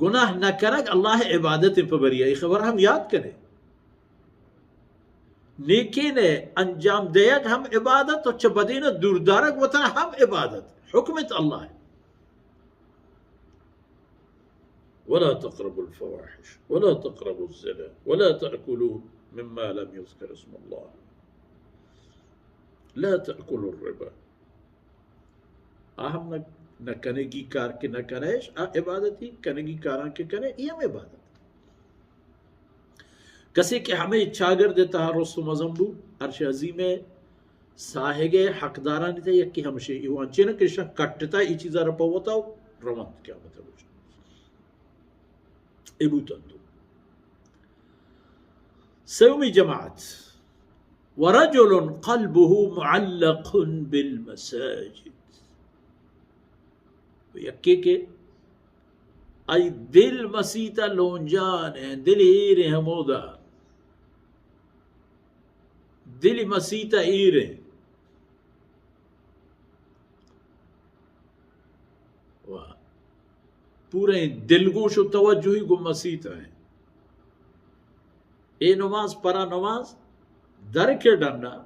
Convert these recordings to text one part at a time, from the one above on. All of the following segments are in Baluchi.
گناہ نہ کنگ اللہ ءِ عبادت ءِ پہ بریا، اے خبر ہم یاد کنے۔ نیکین ءِ انجام دیگ ہم عبادت و چہ بدین ءَ دور دارگ وتن ہم عبادت۔ حکم انت اللہ ءِ۔ ولا تقربوا الفواحش ولا تقربوا الزنا ولا تأكلوا مما لم يذكر اسم الله، لا تأكلوا الربا۔ آ ہم نہ، نہ کنگی کار کہ نہ کنئے، آ عبادتی، کنگی کاراں کہ کنئے، اے ہم عبادت۔ کسے کہ ہمے چاگرد ءِ تہا رست و مزن بو، عرش عظیم ءِ ساہگ ءِ حقدارانی تہا یکے ہمشے، اے وانچے نہ کہ ایشاں کٹتا، اے چیزا را پہ وتا و رونت قیامت ءِ روچ۔ اے بوتنت۔ سیومی جماعت، ورجل قلبه معلق بالمساجد، یکے کہ آئی دل مسیت ءَ لونجان ایں، دل ایر ایں ہمودا، دل مسیت ءَ ایر ایں۔ واہ۔ پوریں دلگوش و توجہی گوں مسیت ءَ ایں۔ اے نماز، پرا نماز، در کے ڈنڈا،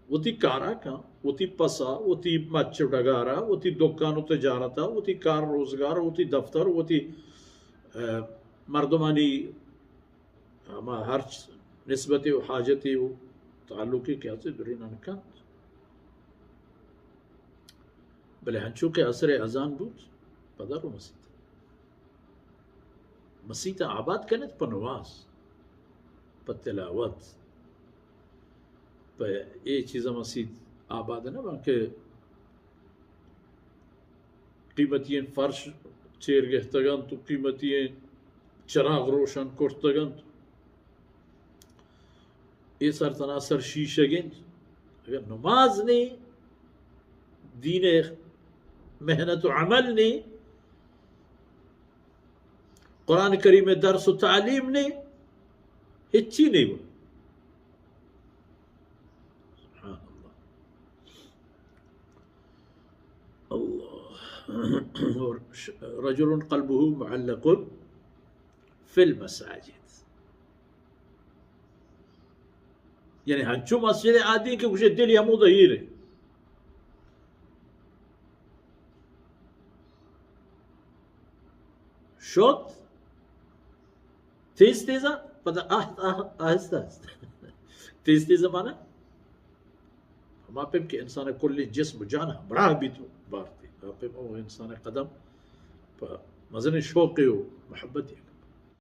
وتی کارا کن، وتی پسا، وتی مچ و ڈگارا، وتی دکان و تجارتا، وتی کار روزگار، وتی دفتر، وتی، اہ، مردمانی ہما ہرچ نسبتے و حاجتے و تعلقے کہ ہست، درینان کنت۔ بلے ہنچو کہ عصر ءِ اذان بوت، پدا رو مسیت۔ مسیت آباد کنت پہ نماز، پہ تلاوت، پہ اے چیزاں مسیت آباد نہ بنت کہ قیمتی ایں فرش چیر گہتگ انت و قیمتی ایں چراغ روشن کرتگ انت۔ اے سر تنا سر شیشگ انت۔ اگر نماز نے، دین ءِ محنت و عمل نے، قرآن کریم ءِ درس و تعلیم نے، ہچی نے۔ سبحان اللہ۔ اللہ۔ اور رجل قلبه معلق في المساجد۔ یعنی ہنچو مسجد عادی کہ گوشے دل ہمودا ہیرے۔ شد تیز تیزا، پدا آہ-، آہ-، آہستہ آہستہ۔ تیز تیزا مانا ہما پیم کہ انسان کلی جسم و جان ہمراہ بیت و بارتی۔ ہما پیم او انسان قدم پہ مزن شوق و محبت یک۔